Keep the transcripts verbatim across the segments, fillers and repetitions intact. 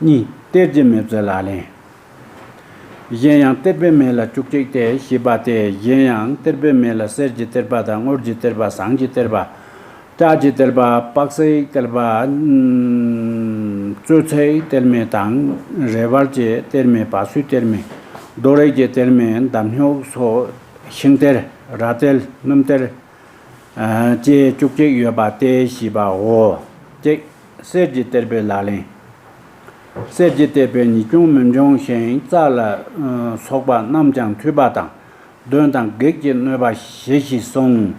གཉིས། གཏེར་གྱི་མེ་བཙོ་ལག་ལེན། གཞན་ཡང་གཏེར་པའི་མེ་ལ་བཅུ་གཅིག་སྟེ་ཞེས་པ་སྟེ། གཞན་ཡང་གཏེར་པའི་མེ་ལ་གསེར་གྱི་གཏེར་པ་དང་། དངུལ་གྱི་གཏེར་པ། ཟངས་ཀྱི་གཏེར་པ། ལྕགས་ཀྱི་གཏེར་པ། པགས་སེག་གཏེར་པ། ཨུམ། བཙོ་ཚིགས་གཏེར་མེ་དང་། རས་བལ་གྱི་གཏེར་མེ། བ་སུའི་གཏེར་མེ། རྡོ་རིགས་ཀྱི་གཏེར་མེ། འདམ་སྨྱུག་སོགས། ཤིང་གཏེར། ར་གཏེར། སྣུམ་གཏེར། ཨ། བཅས་བཅུ་གཅིག་ཡོད་པ་སྟེ་ཞེས་པའོ། གཅིག། གསེར་གྱི་གཏེར་པའི་ལག་ལེན། གསེར་གྱི་གཏེར་པའི་ཉིད་ཀྱང་མི་འབྱུང་ཞིང་། རྩྭ་ལ་སོགས་པ་རྣམས་ཀྱང་མཐུད་པ་དང་། གདོན་དང་བགེགས་ཀྱི་གནོད་པ་ཞི་ཞིང་སྲུང་།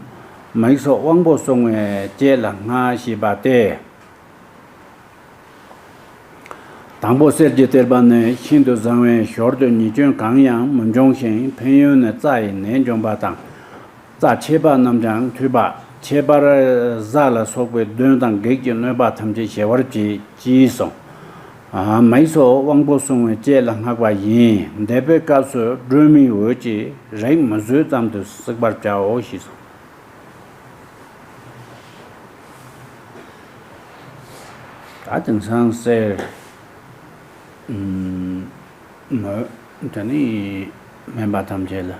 མིག་སོགས་དབང་པོ་སྲུང་བའི་བཅས་ལ་སྔགས་ཞེས་པ་སྟེ། དང་པོ་གསེར་གྱི་གཏེར་པ་ནི་ཤིན་ཏུ་བཟང་བས་ཞོར་དུ་ཉེས་སྐྱོན་གང་ཡང་མི་འབྱུང་ཞིང་། ཕན་ཡོན་ནི་རྩྭ་ཡི་ནད་འཇོམས་པ་དང་། རྩྭ་ཆད་པ་རྣམས་ཀྱང་མཐུད་པ། ཁྱད་པར་གཟའ་ལ་སོགས་པའི་གདོན་དང་བགེགས་ཀྱི་གནོད་པ་ཐམས་ཅད་ཞི་བར་བྱེད་ཅེས་གསུངས། ཨ། མིག་སོགས་དབང་པོ་སྲུང་བའི་བཅས་ལ་སྔགས་པ་ཡིན། འདས་པའི་སྐབས་སུ་སྒྲོལ་མའི་འོད་ཀྱིས་རིགས་མི་བཟོད་ཙམ་དུ་བསྲེག་པར་བྱའོ་ཞེས་གསུངས། ད་དེང་སང་གསེར། ཨུམ། མོ། དེ་ནི་སྨན་པ་ཐམས་ཅད་ལ།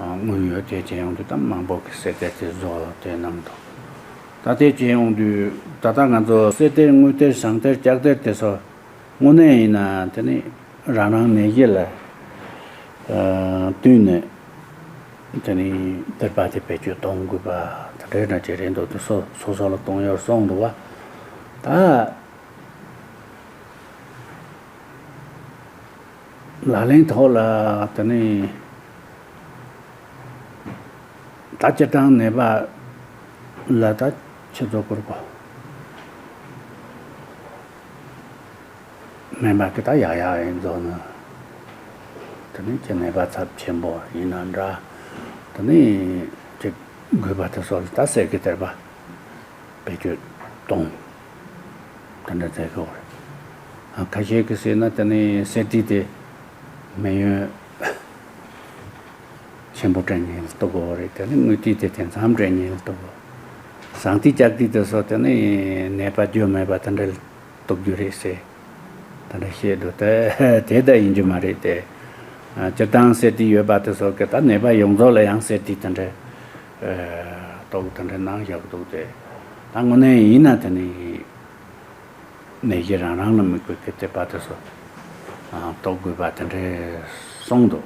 ཨ། དངུལ་ཡོད་དེ་བྱེད་ཡོང་དུས་ད་མང་པོ་གི་གསེར་གཏེར་དེ་བཟོ་དེ་གནང་འདུག་ད་དེ་བྱེད་ཡོང་དུས་ད་ལྟ་ང་ཚོ་གསེར་གཏེར་དངུལ་གཏེར་ཟངས་གཏེར་ལྕགས་གཏེར་དེ་ཚོ་དངོས་གནས་ཡིན་ན་དེ་ནི་རང་རང་ནད་གཞི་ལ། ཨ། བསྟུན་ནས་དེ་ནི་གཏེར་པ་དེ་བེད་སྤྱོད་གཏོང་དགོས་པ་དེ་འདྲའི་འདྲ་ཅིག་རེད་འདུག་དེ་སོ་སོ་སོ་ལ་གཏོང་ཡོད་གསུངས་འདུག་བ། ད། ལག་ལེན་ཐོག་ལ་དེ་ནི་ད་སྤྱིར་བཏང་ནད་པ་ལ་ད་ཆུ་བཙོ་བཀུར་དགོས། སྨན་པ་གིས་ད་ཡག་ཡག་ཡིན་བཟོ་ནི། དེ་ནི་ཁྱེད་ནད་པ་ཚབས་ཆེན་པོ་ཡིན་ན་འདྲ། དེ་ནི་ཅིག་དགོས་པ་དེ་སོགས་ལ་ད་གསེར་གྱི་གཏེར་པ། བེད་སྤྱོད་གཏོང་། དེ་འདྲ་མཛད་ཀྱི་ཡོད་རེད། ཨ། ཁ་ཤས་ཀྱིས་ཟེར་ན་དེ་ནི་གསེར་ཁྲི་དེ་སྨན་ཡོན་ཆེན་པོ་སྤྲད་མཁན་ལ་གཏོགས་ཀྱི་ཡོད་རེད། དེ་ནི་དངུལ་ཁྲི་དེ་དེ་མཚམས་སྤྲད་མཁན་ལ་གཏོགས་ཀྱི་ཡོད། ཟངས་ཁྲི་ལྕགས་ཁྲི་དེ་སོགས་དེ་ནི་ནད་པ་རྒྱུ་མེད་པ་དེ་འདྲ་ལ་གཏོགས་རྒྱུ་རེད་ཟེར། དེ་འདྲ་བཤད་འདུག་དེ་དེ་ལྟ་ཡིན་རྒྱུ་མ་རེད་དེ། ཨ། སྤྱིར་བཏང་གསེར་ཁྲི་ཡོད་པ་དེ་སོགས་ཀྱིས་ད་ནད་པ་ཡོངས་རྫོགས་ལ་ཡང་གསེར་ཁྲི་དེ་འདྲ། ཨ། གཏོགས་དེ་འདྲ་གནང་བཞག་འདུག་སྟེ། ད་དངོས་གནས་ཡིན་ན་དེ་ནི་ནད་གཞི་རང་རང་ལ་དམིགས་པའི་གི་གཏེར་པ་དེ་ཚོ། ཨ། གཏོགས་དགོས་པ་དེ་འདྲ་གསུངས་འདུག་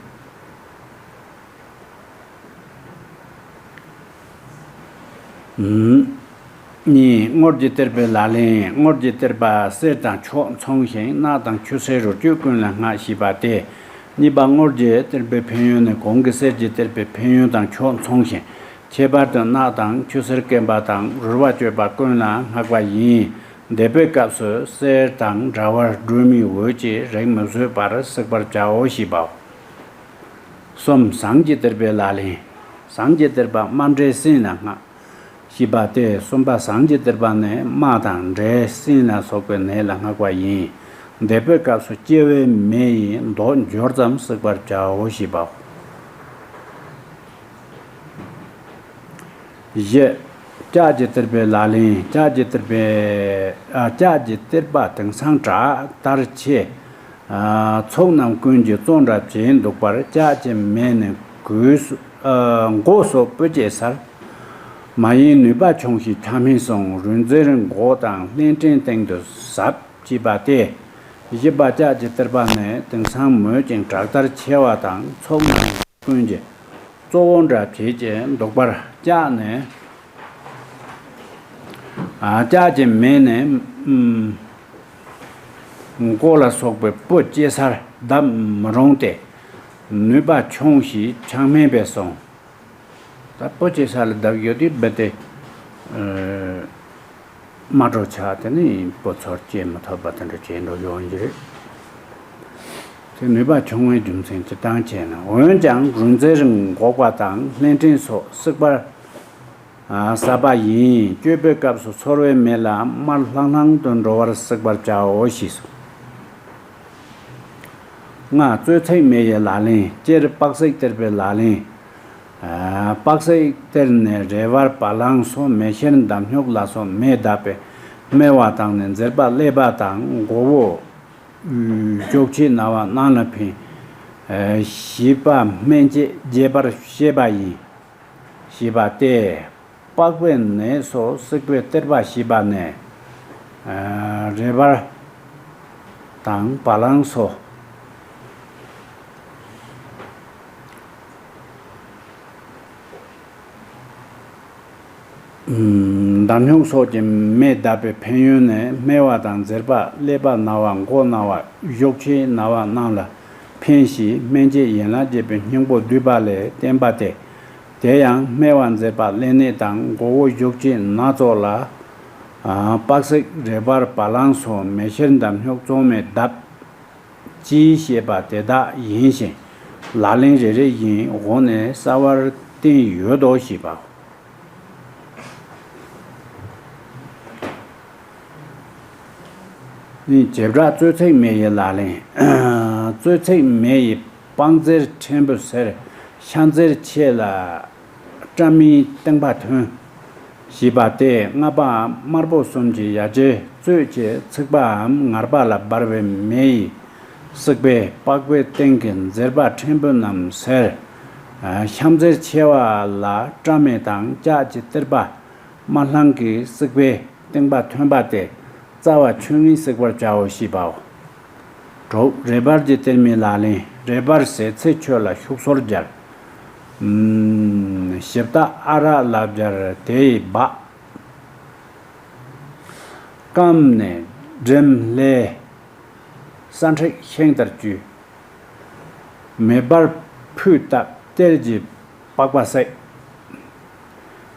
ཨུམ། གཉིས། དངུལ་གྱི་གཏེར་པའི་ལག་ལེན། དངུལ་གྱི་གཏེར་པ་གསེར་དང་ཕྱོགས་མཚུངས་ཤིང་རྣག་དང་ཆུ་སེར་རོ་བཅུད་ཀུན་ལ་སྔགས་ཞེས་པ་སྟེ། གཉིས་པ། དངུལ་གྱི་གཏེར་པའི་ཕན་ཡོན་ནི་གོང་གི་གསེར་གྱི་གཏེར་པའི་ཕན་ཡོན་དང་ཕྱོགས་མཚུངས་ཤིང་། ཁྱད་པར་དུ་རྣག་དང་ཆུ་སེར་སྐེམ་པ་དང་རུལ་བ་གཅོད་པ་ཀུན་ལ་སྔགས་པ་ཡིན། འདས་པའི་སྐབས་སུ་གསེར་དང་འདྲ་བར་སྒྲོལ་མའི་འོད་ཀྱིས་རིགས་མི་བཟོད་པར་བསྲེག་པར་བྱའོ་ཞེས་པའོ། གསུམ། ཟངས་ཀྱི་གཏེར་པའི་ལག་ལེན། ཟངས་ཀྱི་གཏེར་པ་རྨ་འབྲས་སྲིན་ལ་སྔགས་ཞེས་པ་སྟེ། གསུམ་པ། ཟངས་ཀྱི་གཏེར་པ་ནི་རྨ་དང་འབྲས་སྲིན་ལ་སོགས་པའི་ནད་ལ་སྔགས་པ་ཡིན། འདས་པའི་སྐབས་སུ་སྐྱེ་བའི་མེ་ཡིས་མདོག་འབྱོར་ཙམ་བསྲེག་པར་བྱའོ་ཞེས་པའོ། བཞི། ལྕགས་ཀྱི་གཏེར་པའི་ལག་ལེན། ལྕགས་ཀྱི་གཏེར་པའི། ཨ། ལྕགས་ཀྱི་གཏེར་པ་དེང་སང་དྲག་ལྟར་ཆེ། ཨ། ཚོགས་རྣམས་ཀུན་གྱི་གཙོ་འདྲ་བྱས་འདུག་པར། ལྕགས་ཀྱི་མེ་ནི་གོས་སུ། ཨ། མགོ་སོགས་སྤུ་སྐྱེས་སར། མ་ཡིན་ནུས་པ་ཆུང་ཞིང་ཆ་སྨད་སོང་། རུས་འཛེར་མགོ་དང་རླན་ཕྲན་སྟེང་དུ་ཟབ། ཅེས་པ་སྟེ། བཞི་པ། ལྕགས་ཀྱི་གཏེར་པ་ནི་དེང་སང་མོད་ཀྱང་དྲག་ལྟར་ཆེ་བ་དང་ཚོགས་རྣམས་ཀུན་གྱི་གཙོ་བོ་འདྲ་བྱེད་ཀྱི་འདུག་པར། ལྕགས་ནི། ཨ། ལྕགས་ཀྱི་མེ་ནི། ཨུམ། མགོ་ལ་སོགས་པའི་སྤུ་སྐྱེས་སར་བརྡབ་མི་རུང་སྟེ། ནུས་པ་ཆུང་ཞིང་ཆ་སྨད་པས་སོང་། ད་སྤུ་སྐྱེས་ས་ལ་བརྡབ་ཡོད་དུས་རྦད་དེ། ཨ། མ་འགྲོ་ཆ་དེ་ནི་སྤུ་ཚོར་སྐྱེ་མི་ཐུབ་པ་དེ་འདྲ་བྱས་འགྲོ་ཡོང་རྒྱུ་རེད། དེ་ནུས་པ་ཆུང་བའི་རྒྱུ་མཚན་སྤྱིར་བཏང་བྱས་ན། འོན་ཀྱང་རུས་འཛེར་འགོག་པ་དང་རླན་ཕྲན་སོགས་བསྲེག་པར། ཨ། ཟབ་པ་ཡིན། གཅོད་པའི་སྐབས་སུ་ཚོར་བའི་མེ་ལ་དམར་ལྷང་ལྷང་དུ་འགྲོ་བར་བསྲེག་པར་བྱའོ་ཞེས་སོ། ལྔ། བཙོ་ཚིགས་མེ་ཡི་ལག་ལེན། སྤྱིར་དཔག་ཚིགས་གཏེར་པའི་ལག་ལེན། ཨ། དཔག་ཚིགས་གཏེར་ནི་རས་བལ་བ་ལང་སོགས་མེ་ཤེལ་འདམ་སྨྱུག་ལ་སོགས་མེས་བརྡབས་པའི་སྨེ་བ་དང་ནི་འཛེར་པ་ཀླད་པ་དང་མགོ་བོ། གཞོགས་ཕྱེད་ན་བ་རྣམས་ལ་ཕན། བཞི་པ་སྨན་དཔྱད་རྒྱས་པར་བཤད་པ་ཡིན། ཞེས་པ་སྟེ། པགས་པའི་ནད་སོགས་བསྲེག་པའི་གཏེར་པ་ཞེས་པ་ནས། རས་བལ་དང་བ་ལང་སོགས། འདམ་སྨྱུག་སོགས་ཀྱི་མེས་བཏབ་པའི་ཕན་ཡོན་ནི། སྨེ་བ་དང་མཛེར་པ། ཀླད་པ་ན་བ། མགོ་ན་བ། གཞོགས་ཕྱེད་ན་བ་རྣམས་ལ་ཕན་ཞེས་སྨན་དཔྱད་ཡན་ལག་བརྒྱད་པའི་སྙིང་པོ་བསྡུས་པ་ལས་བསྟན་པ་སྟེ། དེ་ཡང་སྨེ་བ་མཛེར་པ་ཀླད་ནད་དང་མགོ་བོ་གཞོགས་ཕྱེད་ན་སོགས་ལ། པགས་བསྲེགས་རས་བལ་བ་ལང་སོགས་མེ་ཤེལ་འདམ་སྨྱུག་བཙོ་མས་བཏབ། ཅེས་བཤད་པ་དེ་དག་ཡིན་ཞིང་། ལག་ལེན་རེ་རེ་བཞིན་འོག་ནས་གསལ་བར་བསྟན་ཡོད་དོ་ཞེས་པའོ། བྱེ་བྲག་གཙོད་ཚེག་མེ་ཡི་ལག་ལེན། གཙོད་ཚེག་མེ་ཡིས་པགས་འཛེར་ཕྲན་བུ་སེལ། ཤ་འཛེར་ཆེ་ལ་སྐྲ་མིན་སྟེང་པ་ཐོན། ཞེས་པ་སྟེ། རྔ་པའམ་དམར་པོ་གསུམ་གྱི་ཡ་གྱལ་གཙོད་ཀྱི་ཚིགས་པའམ་ངར་པ་ལ་འབར་བའི་མེ་ཡིས་བསྲེགས་པས་པགས་པའི་སྟེང་གི་མཛེར་པ་ཕྲན་བུ་རྣམས་སེལ། ཤ་འཛེར་ཆེ་བ་ལ་སྐྲ་མེ་དང་ལྕགས་ཀྱི་གཏེར་པ་དམར་ལྷང་གིས་བསྲེགས་པས་སྟེང་པ་ཐོན་པ་སྟེ། རྩ་བ་ཆོས་ངེས་བསྲེག་པར་བྱའོ་ཞེས་པའོ། དྲུག་རས་བལ་གྱི་གཏེར་མའི་ལག་ལེན། རས་བལ་ཟད་ཚད་ཆོད་ལ་ཞུགས་གསོར་སྦྱར། ཞིབ་བཏགས་ཨ་ར་ལ་སྦྱར་དེ་ཡི་སྦ། སྐམ་ནས་འབྲིམ་ལྷས་ས་འཁྲེག་ཤིང་ལྟར་བཅུས། མེ་སྦར་ཕུད་བཏབ་གཏེར་གྱི་པགས་པ་བསྲེགས།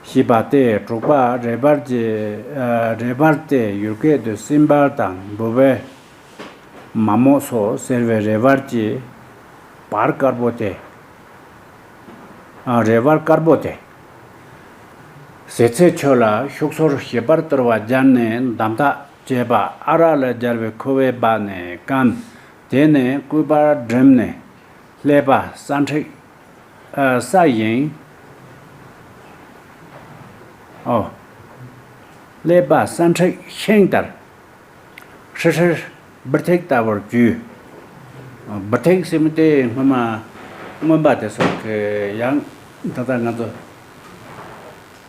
ཞེས་པ་སྟེ། དྲུག་པ་རས་བལ་གྱི། རས་བལ་སྟེ་ཡུལ་སྐད་དུ་སྲིན་བལ་དང་འབུ་བལ། མ་མོ་སོགས་ཟེར་བའི་རས་བལ་གྱི་བལ་དཀར་པོ་སྟེ། རས་བལ་དཀར་པོ་སྟེ། ཟད་ཚད་ཆོད་ལ་ཞུགས་གསོར་ཞིབ་པར་གཏོར་བ་སྦྱར་ནས་འདམ་བཏགས་བྱས་པ་ཨ་ར་ལ་སྦྱར་བའི་ཁུ་བས་སྦ་ནས་སྐམ། དེ་ནས་སྐུད་པར་འབྲིམ་ནས་ཀླད་པ་ས་འཁྲེག་ས་ཡིན། ཨོ། ཀླད་པ་ས་འཁྲེག་ཤིང་ལྟར། ཧྲིལ་ཧྲིལ་སྦིར་ཐིགས་ལྟ་བུར་བཅུས། སྦིར་ཐིགས་ཟེར་མི་དེ་སྔོན་མ་རྔོན་པ་དེ་ཚོ་གི་ཡང་ད་ལྟ་ང་ཚོ་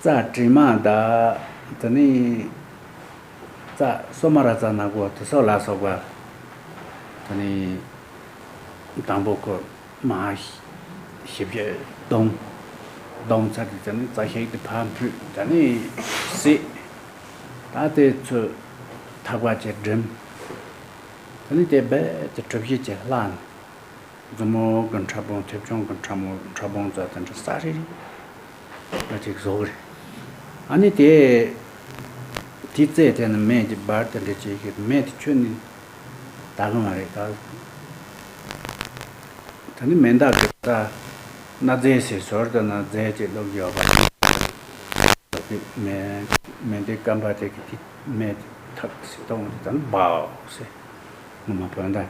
རྩྭ་དྲི་མ་དང་། དེ་ནས་རྩྭ་སོ་མ་ར་རྩྭ་ནག་པོ་དེ་ཚོ་ལ་སོགས་པ། དེ་ནས་དང་པོ་ཁོ། མ་ཞིབ་ཞིབ་བརྡུངས། བརྡུངས་ཚར་དུས་ཙམ་ནས་རྩྭ་ཤིང་དེ་ཕར་ཕུད། ད་ནི་བསྲེགས། ད་དེ་ཚོ་ཐག་པ་ཆེ་འབྲིམ། ད་ནི་དེ་རྦད་དེ་གྲུ་བཞི་ཅིག་བརླགས་ནས། མཛུབ་མོ་གི་ཕྲ་ཕུང་མཐེབ་ཆུང་གི་ཕྲ་མོ་ཕྲ་ཕུང་ཙམ་དེ་འདྲ་ས་རེ་རེ་ཅིག་བཟོ་གི་རེད། ཨ་ནི་དེ་དེའི་རྩེ་དེ་ནི་མེ་དེ་འབར་དེ་འདྲ་བྱེད་ཀྱི་མེ་དེ་ཁྱོན་ནས་དག་གི་མ་རེད་ད། ད་ནི་མེ་མདའ་གི་ད་སྣ་རྫས་ཟེར་ཟོར་དུ་སྣ་རྫས་ཅིག་བླུགས་ཡོད་པ། མེ་མེ་མདའི་རྐང་པ་དེ་གི་དེ་མེ་དེ་ཐག་ཟེར་གཏོང་དེ་ད་ནི་སྦའོ་ཟེར། ངོ་མ་བོད་མདའ་དེ་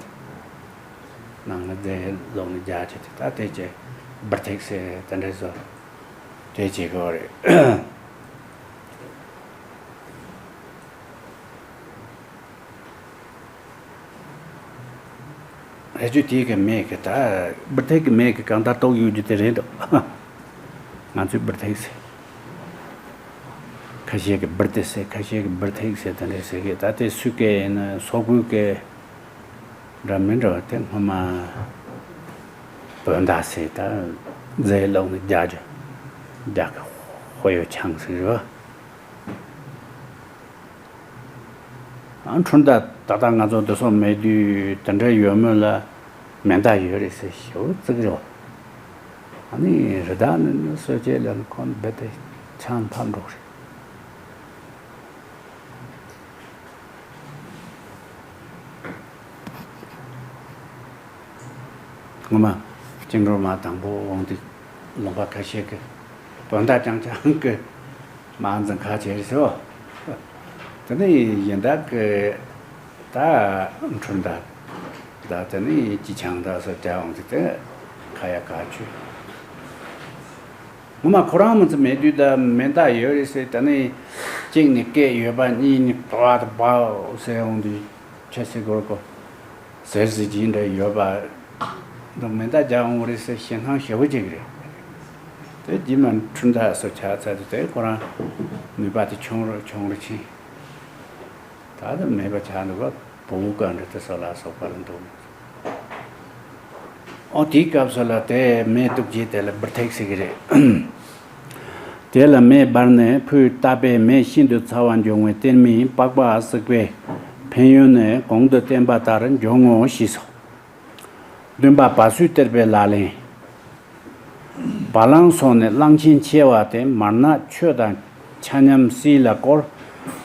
ནང་ལ་རྫས་བླུགས་ནས་རྒྱག་བྱས་དེ་ད་དེ་ཅིག་སྦིར་ཐིགས་ཟེར་དེ་འདྲ་བཟོ། དེ་བྱེད་དགོས་རེད། རེ་ཅོ་དེའི་གི་མེ་གི་ད་སྦིར་ཐིགས་གི་མེ་གི་གང་ལྟར་གཏོགས་ཡོད་རྒྱུ་དེ་རེད་འདུག་ང་ཚོས་སྦིར་ཐིགས་ཟེར། ཁ་ཤས་ཀྱིས་སྦིར་ཏི་ཟེར། ཁ་ཤས་ཀྱིས་སྦིར་ཐིགས་ཟེར། དེ་འདྲ་ཟེར་གི། ད་དེ་སུས་གི་ཡིན་ན་སོག་པོའི་གི་འདྲ་མི་འདྲ་བ་དེ་སྔོན་མ་བོད་མདའ་ཟེར། ད་རྫས་བླུགས་ནས་རྒྱག་རྒྱུ་རྒྱག་གི་དཔེ་ཡོད་ཆང་ཟེར་བ། ཨ་འཕྲུལ་མདའ་ད་ལྟ་ང་ཚོ་འདི་ཚོ་མེད་དུས་དེ་འདྲ་ཡོད་མོད་ལ་མེ་མདའ་ཡོད་རེད་ཟེར་ཞེ་པོ་བརྩི་གི་རེད་བ། ཨ་ནི་རི་དྭགས་ནི་ནི་གསོད་བྱེད་ལ་ནི་ཁོང་རྦད་དེ་ཆང་ཕར་འགྲོ་གི་རེད། ངོ་མ་བཅིངས་འགྲོལ་མ་དང་པོ་འོང་དུས་ལུང་པ་ཁ་ཤས་ཀྱི་དོན་དག་རྐྱང་རྐྱང་གི་མ་འཛིན་ཁ་བྱེད་ཟེར། དེ་ནས་ཡིན་དག་གི་ད་འཕྲུལ་མདའ་ད་དེ་ནས་ཅི་ཆང་ད་སོ་དེ་འོང་དུས་དེ་ཁ་ཡ་ག་ཆུ། ངོ་མ་ཁོ་རང་མི་ཚེ་མེད་དུས་ད་མེ་མདའ་ཡོད་རེད་ཟེར། ད་ནི་གཅིག་ནི་སྐད་ཡོད་པ། གཉིས་ནི་བྲོ་བ་དང་བའོ་ཟེར་འོང་དུས་ཁྱེད་ཟེར་དགོས་གོ། ཟེར་ཟེར་གྱིན་འདྲ་ཡོད་པ། འདུག་མེ་མདའ་རྒྱག་འོང་རེད་ཟེར་ཞེད་སྣང་ཞེ་པོ་ཅིག་རེད། དེ་རྗེས་མ་འཕྲུལ་མདའ་སོགས་ཆགས་ཚར་དུས་དེ་ཁོ་རང་ནུས་པ་དེ་ཆུང་རུ་ཆུང་རུ་ཕྱིན། ད་དུ་མེད་པ་ཆགས་འདུག་ག་བུ་གུ་ག་འདྲ་དེ་སོགས་ལ་སོགས་པ་ལ་འདུག་ཨོ་དེའི་སྐབས་སུ་ལ་དེ་མེ་གཏུགས་རྗེས་དེ་ལ་འབུར་ཐེག་ཟེར་གི་རེད། དེ་ལ་མེ་འབར་ནས་ཕུད་བཏབ་པས་མེ་ཤིན་ཏུ་ཚ་བ་འབྱུང་བས་གཏེར་མིས་པགས་པ་བསྲེགས་པའི་ཕན་ཡོན་ནི་གོང་དུ་བསྟན་པ་ལྟར་འབྱུང་ངོ་ཞེས་སོ། བདུན་པ་བ་སུའི་གཏེར་པའི་ལག་ལེན། བ་ལང་སོགས་ནི་གླང་ཆེན་ཆེ་བ་སྟེ་མར་ནག་ཆོས་དང་ཆ་མཉམ་སིལ་ལ་བསྐོར།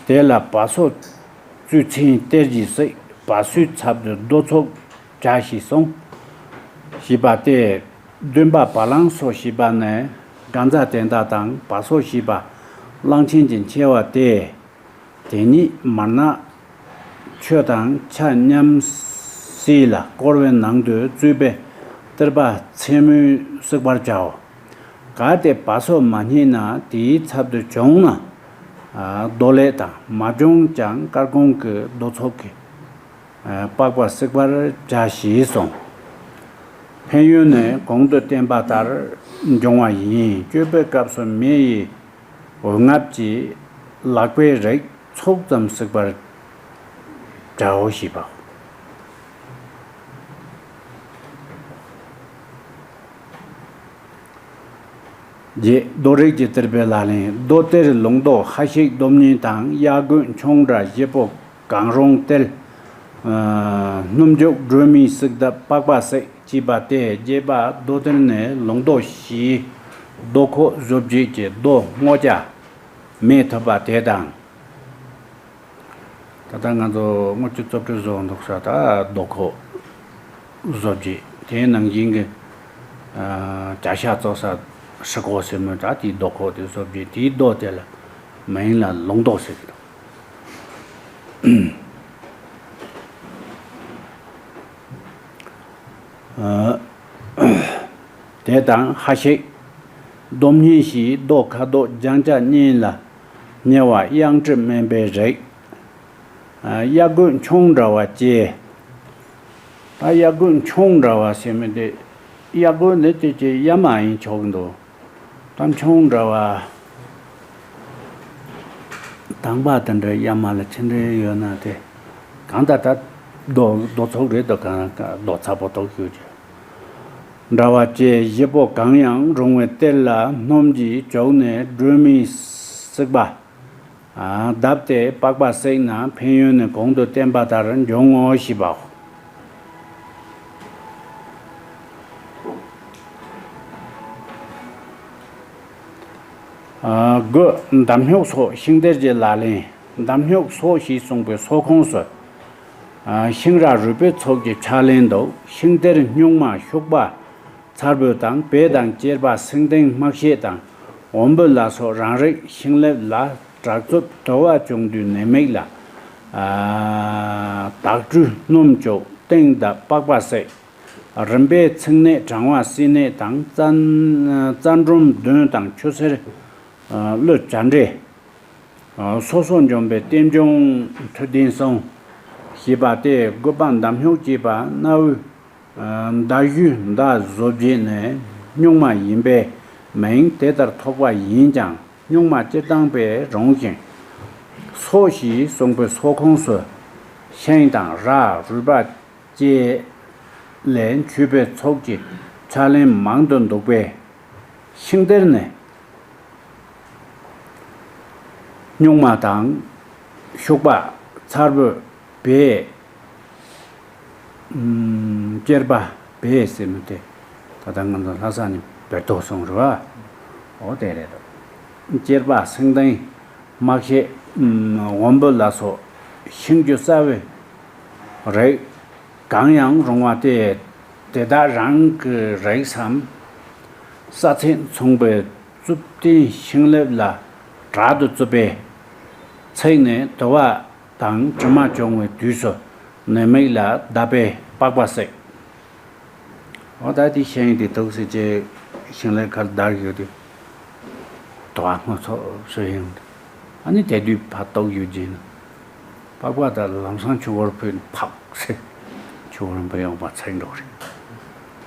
དེ་ལ་བ་སོ་བཙོས་ཚིག་གཏེར་གྱིས་བསྲེགས། བ་སུའི་ཚབ་ཏུ་རྡོ་ཚོགས་བྱ་ཞེས་གསུངས། ཞེས་པ་སྟེ། བདུན་པ་བ་ལང་སོགས་ཞེས་པ་ནི་གན་ཛ་དན་ཏ་དང་བ་སོ་ཞེས་པ་གླང་ཆེན་གྱི་མཆེ་བ་སྟེ། དེ་ཉིད་མར་ནག་ཆོས་དང་ཆ་མཉམ་སིལ་ལ་བསྐོར་བའི་ནང་དུ་བཙོས་པའི་གཏེར་པ་མཚན་མོས་བསྲེག་པར་བྱའོ། གལ་ཏེ་བ་སོ་མ་རྙེད་ན་དེའི་ཚབ་ཏུ་བྱུང་ན། རྡོ་ལེབ་དང་མ་བྱུང་ཀྱང་དཀར་གོང་གི་རྡོ་ཚོགས་ཀྱིས་པགས་པ་བསྲེག་པར་བྱ་ཞེས་གསུངས། ཕན་ཡོན་ནི་གོང་དུ་བསྟན་པ་ལྟར་འབྱུང་བ་ཡིན། སྤྱོད་པའི་སྐབས་སུ་མེ་ཡི་འོད་རྔུབ་ཀྱིས་ལག་པའི་རེག་ཚོགས་ཙམ་བསྲེག་པར་བྱའོ་ཞེས་པའོ། རྗེ་རྡོ་རིགས་ཀྱི་གཏེར་པའི་ལག་ལེན། རྡོ་གཏེར་ལུང་རྟོགས་ཧ་ཤེག་སྟོབས་གཉིས་དང་། གཡའ་རྒོད་མཆོང་དགྲ་བཞི་པོ་གང་རུང་གཏེར། སྣུམ་འཇུག་སྒྲོན་མེས་བསྲེགས་གདབ་པགས་པ་བསྲེག་ཅེས་པ་སྟེ། རྒྱས་པ་རྡོ་གཏེར་ནི་ལུང་རྟོགས་བཞིའི་རྡོ་ཁོག་བཟོ་བྱེད་ཀྱི་རྡོ་སྔོ་སྐྱ་མེ་ཐུབ་པ་དེ་དང་། ད་ལྟ་ང་ཚོ་དངུལ་ཆུ་བཙོ་བཀྲུ་བཟོ་འདུག་ས་ད་རྡོ་ཁོག་བཟོ་བྱེད་དེའི་ནང་བཞིན་གྱི་ཨ་བྱ་ཤ་བཙོ་ས་ཧྲི་ཀོ་ཟེར་མོད། ད་དེའི་རྡོ་ཁོག་དེ་བཟོ་བྱེད་དེའི་རྡོ་དེ་ལ་མིང་ལ་ལུང་རྟོགས་ཟེར་གྱི་འདུག་ཨ་དེ་དང་ཧ་ཤེག་སྟོབས་གཉིས་ཀྱིས་རྡོ་ཁ་དོག་ལྗང་ཆ་གཉིས་ལ་ཉེ་བ་གཡང་ཏྲི་སྨན་པའི་རིགས། ཨ་གཡའ་རྒོད་མཆོང་དགྲ་བ་བཅས། ད་གཡའ་རྒོད་མཆོང་དགྲ་བ་ཟེར་མི་དེ་གཡའ་རྒོད་ནི་དེ་ཅི་གཡའ་མ་ཡིན་ཆོག་གི་འདུག་ད་མཆོང་དགྲ་བ་དང་པ་དེ་འདྲ་གཡའ་མ་ལ་ཕྱི་འབྲེལ་ཡོད་ན་དེ་གང་ལྟར་ད་རྡོ་རྡོ་ཚོགས་རེད་དོ། གང་རྡོ་ཚ་པོ་ཏོག་ཞུ་ཅི་འདྲ་བ་བཅས་བཞི་པོ་གང་ཡང་རུང་བའི་གཏེར་ལ་སྣུམ་གྱིས་བྱུགས་ནས་སྒྲོན་མེས་བསྲེགས་པ། ཨ་བརྡབས་ཏེ་པགས་པ་བསྲེགས་ན་ཕན་ཡོན་ནི་གོང་དུ་བསྟན་པ་ལྟར་འབྱུང་ངོ་ཞེས་པའོ། ཨ་དགུ། འདམ་སྨྱུག་སོགས་ཤིང་གཏེར་གྱི་ལག་ལེན། འདམ་སྨྱུག་སོགས་ཞེས་གསུངས་པའི་སོགས་ཁོངས་སུ། ཨ་ཤིང་ར་རུས་པའི་ཚོགས་ཀྱི་ཕྱག་ལེན་དུ་ཤིང་གཏེར་སྨྱུག་མ་ཤུག་པ། ཚར་བུ་དང་བེ་དང་གཅེར་པ་སེང་ལྡེང་མག་ཤེས་དང་འོམ་བུ་ལ་སོགས་རང་རིགས་ཤིང་ལེབ་ལ་དྲག་རྩུབ་དུ་བ་བྱུང་དུས་ནད་དམིགས་ལ། ཨ་དྭགས་སྦྲུལ་སྣུམ་བྱུག་སྟེང་དང་པགས་པ་བསྲེག་རིམ་པས་ཚིགས་ནད་གྲང་བ་བསིལ་ནད་དང་རྩ་རྩ་འབྲུམ་གདོན་དང་ཆུ་སེར་གློ་བྱ་འདྲེ། སོ་སོ་འཇོམས་པའི་རྟེན་འབྱུང་མཐུ་ལྡན་གསུངས། ཞེས་པ་སྟེ་དགུ་པ་འདམ་སྨྱུག་ཅེས་པ་གནའ་བོའི་མདའ་གཞུའི་མདའ་བཟོ་བྱེད་ནས་སྨྱུག་མ་ཡིན་པས་མིང་དེ་ལྟར་ཐོགས་པ་ཡིན་ཀྱང་སྨྱུག་མ་སྤྱིར་བཏང་སྦེ་རུང་ཞིང་། སོགས་ཞེས་གསུངས་པའི་སོགས་ཁོངས་སུ་ཤིང་དང་ར་རུས་པ་བཅས་ལས་མཆོད་པའི་ཚོགས་ཀྱི་ཕྱག་ལེན་མང་དུ་འདུག་པས། ཤིང་གཏེར་ནི་སྨྱུག་མ་དང་ཤུག་པ་ཚར་བུ་བེ་ཨམ་གཅེར་པ་བེ་ཟེར་མི་དེ་ད་ལྟ་ང་ཚོ་ལྷ་ས་ནས་བེར་ཏོག་གསུངས་རེད་བ། འོ་དེ་རེད་དོ། གཅེར་པ་སེང་ལྡེང་མག་ཤེས་ཨམ་འོམ་བུ་ལ་སོགས་ཤིང་རྒྱུ་རྩ་བའི་རིགས་གང་ཡང་རུང་བ་སྟེ། དེ་དག་རང་གི་རིགས་སམ། ས་ཚད་མཚུངས་པའི་རྩུབ་ལྡན་ཤིང་ལེབ་ལ་དྲག་ཏུ་རྩུབ་པས། ཚིགས་ནས་དུ་བ་དང་དྲི་མ་བྱུང་བའི་དུས་སུ་ནད་དམིགས་ལ་བརྡབས་པས་པགས་པ་བསྲེག་འོ་ད་དེ་ཤིང་དེ་དུག་སེ་ཅེ་ཤིང་ལེབ་ཁར་བརྡར་ཡོད་དེ། དུ་བ་སྔོ་ཚོགས་སུ་ཡོང་དེ། ཨ་ནི་དེ་དུས་ཕར་གཏུགས་ཡོད་ཅིང་། པགས་པ་དང་ལམ་སང་ཆུ་བུར་ཕུད་ཕག་སེ། ཆུ་ རིན་པོ་ཡོང་བ་ཚིག་འགྲོ་རེད།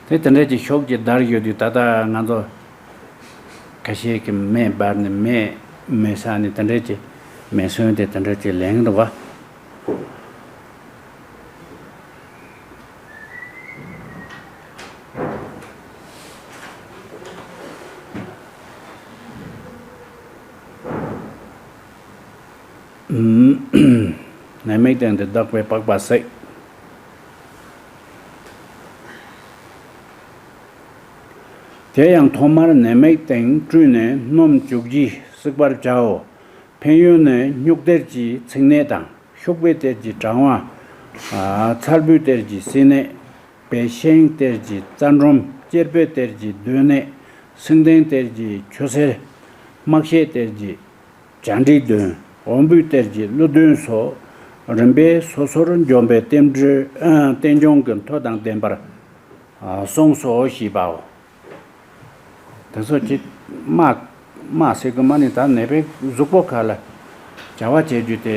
དེ་དེ་འདྲ་གྱི་ཤོག་ཅིག་བརྡར་ཡོད་དུས། ད་ལྟ་ང་ཚོ་ཁ་ཤས་ཀྱིས་མེ་འབར་ནས་མེ་མེ་ས་ནས་དེ་འདྲ་གྱི་མེ་སོན་དེ་དེ་འདྲ་གྱི་ལེན་འདུག་བ། ནད་མེད་སྟེང་དུ་བདག་པོས་པགས་པ་བསྲེགས། དེ་ཡང་ཐོག་མར་ནད་མེད་སྟེང་བཀྲུས་ནས་སྣུམ་བྱུག་རྒྱུས་བསྲེག་པར་བྱའོ། ཕན་ཡོན་ནི། སྨྱུག་གཏེར་གྱི་ཚིགས་ནད་དང་། ཤུག་པའི་གཏེར་གྱི་གྲང་བ། ཚལ་བུའི་གཏེར་གྱི་བསིལ་ནད། བེ་ཤེང་གཏེར་གྱི་རྩ་འབྲོམ། གཅེར་བུའི་གཏེར་གྱི་གདོན་ནད། སེང་ལྡེང་གཏེར་གྱི་ཆུ་སེར། རྨག་ཤེད་གཏེར་གྱི་བྱ་འབྲིའི་གདོན། འོམ་བུའི་གཏེར་གྱི་ཀླུ་གདོན་སོགས། རིམ་པས་སོ་སོར་འཇོམས་པའི་རྟེན་འབྲེལ། རྟེན་འབྱུང་གི་མཐུ་དང་ལྡན་པར་གསུངས་སོ་ཞེས་པའོ། དེ་ཚོ་ཅིག་དམག་དམག་ཟེར་གི་མ་ནི། ད་ནད་པའི་གཟུགས་པོ་ཁ་ལ་བྱ་བ་བྱེད་རྒྱུ་དེ་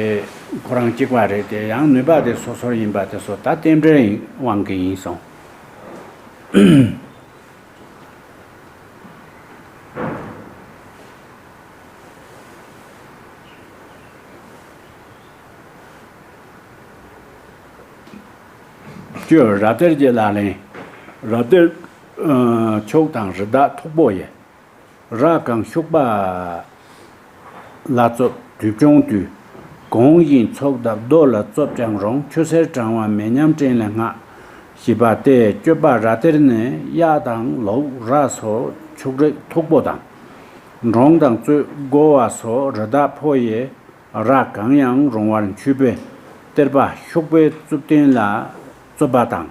ཁོ་རང་གཅིག་པ་རེད་དེ། ཡང་ནུས་པ་དེ་སོ་སོར་ཡིན་པ་དེ་ཚོ་ད་རྟེན་འབྲེལ་དབང་གིས་ཡིན་སོང་། བཅུ། ར་གཏེར་གྱི་ལག་ལེན། ར་གཏེར། ཨ། ཕྱུགས་དང་རི་དྭགས་མཐུག་པོ་ཡི། ར་གང་ཤུག་པ་ལ་བཙོ་དུས་བྱུང་དུས། གོང་བཞིན་ཚོགས་དང་རྡོ་ལ་བཙོས་ཀྱང་རུང་། ཆུ་སེར་གྲང་བ་མེ་མཉམ་སྐྲན་ལས་སྔགས་ཞེས་པ་སྟེ། བཅུ་པ། ར་གཏེར་ནི་གཡག་དང་ལུག་ར་སོགས་ཕྱུགས་རིགས་མཐུག་པོ་དང་། འབྲོང་དང་གཙོད་རྒོ་བ་སོགས་རི་དྭགས་ཕོ་ཡི། ར་གང་ཡང་རུང་བར་འཆུས་པའི་གཏེར་པ་ཤུག་པའི་གཙུབ་རྟེན་ལ་བཙོས་པ་དང་།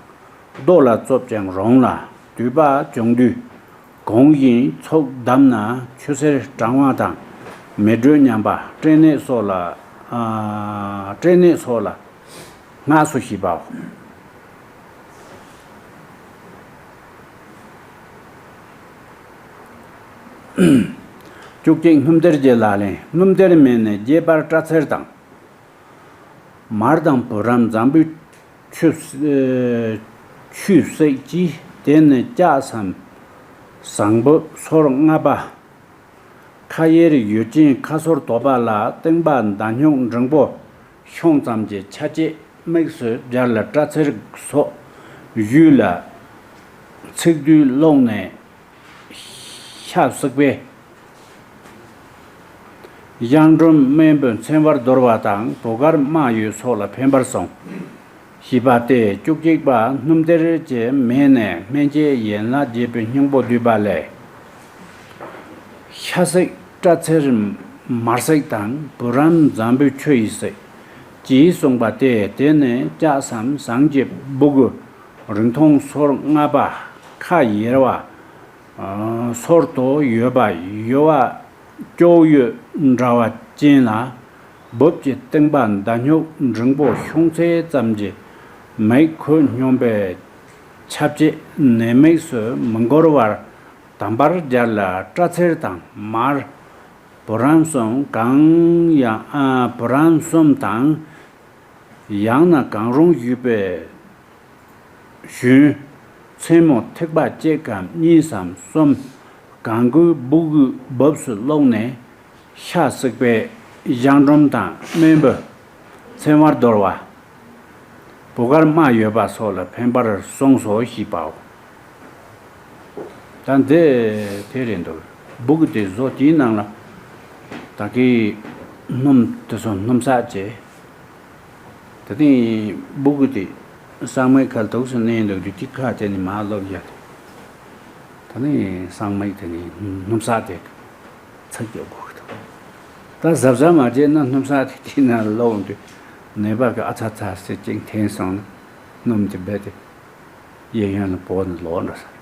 རྡོ་ལ་བཙོས་ཀྱང་རུང་ལ། དུས་པ་བྱུང་དུས་གོང་བཞིན་ཚོགས་བསྡམས་ན། ཆུ་སེར་གྲང་བ་དང་མེ་དྲོད་ཉམས་པ། སྐྲན་ནད་སོགས་ལ། ཨ། སྐྲན་ནད་སོགས་ལ་སྔགས་སུ་ཞེས་པའོ། བཅུ་གཅིག། སྣུམ་གཏེར་གྱི་ལག་ལེན། སྣུམ་གཏེར་མིན་ནི་རྒྱས་པར་སྐྲ་ཚེར་དང་། མར་དང་བུ་རམ་འཛམ་བུའི་ཆུ། ཆུས་བསྲེགས་ཀྱི། དེ་ནི་ལྕགས་སམ་ཟངས་བུབ་སོར་ལྔ་པ། ཁ་གཡེར་ཡོད་ཅིང་ཁ་སོར་དོག་པ་ལ། སྟེང་པ་མདའ་སྨྱུག་འབྲིང་པོ་ཤོང་ཙམ་གྱི་ཆ་བྱད་དམིགས་སུ་སྦྱར་ལ། སྐྲ་ཚེར་སོགས་གཞུས་ལ་ཚིགས་བསྡུས་བླུགས་ནས་ཤ་བསྲེགས་པས། གཞང་འབྲུམ་རྨེན་བུ་མཚན་བར་དོར་བ་དང་། བུ་གར་རྨ་ཡོས་སོགས་ལ་ཕན་པར་གསུངས། ཞེས་པ་སྟེ་བཅུ་གཅིག་པ། སྣུམ་གཏེར་གྱི་མིང་ནི་སྨན་དཔྱད་ཡན་ལག་རྒྱས་པའི་སྙིང་པོ་བསྡུས་པ་ལས། ཤ་བསྲེགས་སྐྲ་ཚེར་མར་བསྲེགས་དང་། བུ་རམ་འཛམ་བུའི་ཆུ་ཡིས་བསྲེགས། ཅེས་གསུངས་པ་སྟེ། དེ་ནི་ལྕགས་སམ་ཟངས་ཀྱི་སྦུ་གུ་རིང་ཐུང་སོར་ལྔ་པ། ཁ་གཡེར་བ། སོར་དོ་ཡོད་པ། ཡོ་བ་ཅོག་ཡོད་འདྲ་བ་ཅན་ལ། སྦུབས་ཀྱི་སྟེང་པ་མདའ་སྨྱུག་འབྲིང་པོ་ཤོང་ཚད་ཙམ་གྱི་མིག་ཁོད་སྙོམས་པའི་ཆ་བྱད་ནད་དམིགས་སུ་མི་འགོར་བར་དམ་པར་སྦྱར་ལ། སྐྲ་ཚེར་དང་མར། བུ་རམ་གསུམ་གང་ཡང་། ཨ། བུ་རམ་གསུམ་དང་། ཡང་ན་གང་རུང་གཞུས་པའི་ཞུན། མཚན་མོ་ཐིགས་པ་གཅིག་གམ་གཉིས་སམ་གསུམ། གང་དགོས་སྦུ་གུའི་སྦུབས་སུ་བླུགས་ནས་ཤ་བསྲེགས་པས་གཞང་འབྲུམ་དང་རྨེན་བུ་མཚན་བར་དོར་བ། བུ་གར་རྨ་ཡོས་པ་སོགས་ལ་ཕན་པར་གསུངས་སོ་ཞེས་པའོ། ད་འདི་དེ་རེད་འདུག་སྦུ་གུ་དེ་བཟོ་དེའི་ནང་ལ་ད་གིན་སྣུམ་དེ་ཚོ་སྣུམ་སག་བྱས། ད་ཐེངས་སྦུ་གུ་དེ་སྲང་མའི་ཁ་ལ་འདུག་སེ་གནས་འདུག་དུས་དེ་ཁ་དེ་ནི་མར་ལོག་ཡ་དེ། ད་ནི་སྲང་མའི་དེ་ནི་སྣུམ་སག་དེ་ཚ་རྒྱག་དགོས་ཀྱི་འདུག་ད་གཟབ་གཟབ་མ་བྱས་ན་སྣུམ་སག་དེ་དེ་ན་ལོག་འདུག་ནད་པ་གི་ཨ་ཚ་ཚ་ཟེར་ཅིག་འཐེན་སོང་ན་སྣུམ་དེ་རྦད་དེ། གཡས་གཡོན་ལ་བོར་ནས་ལོག་འགྲོ་ས་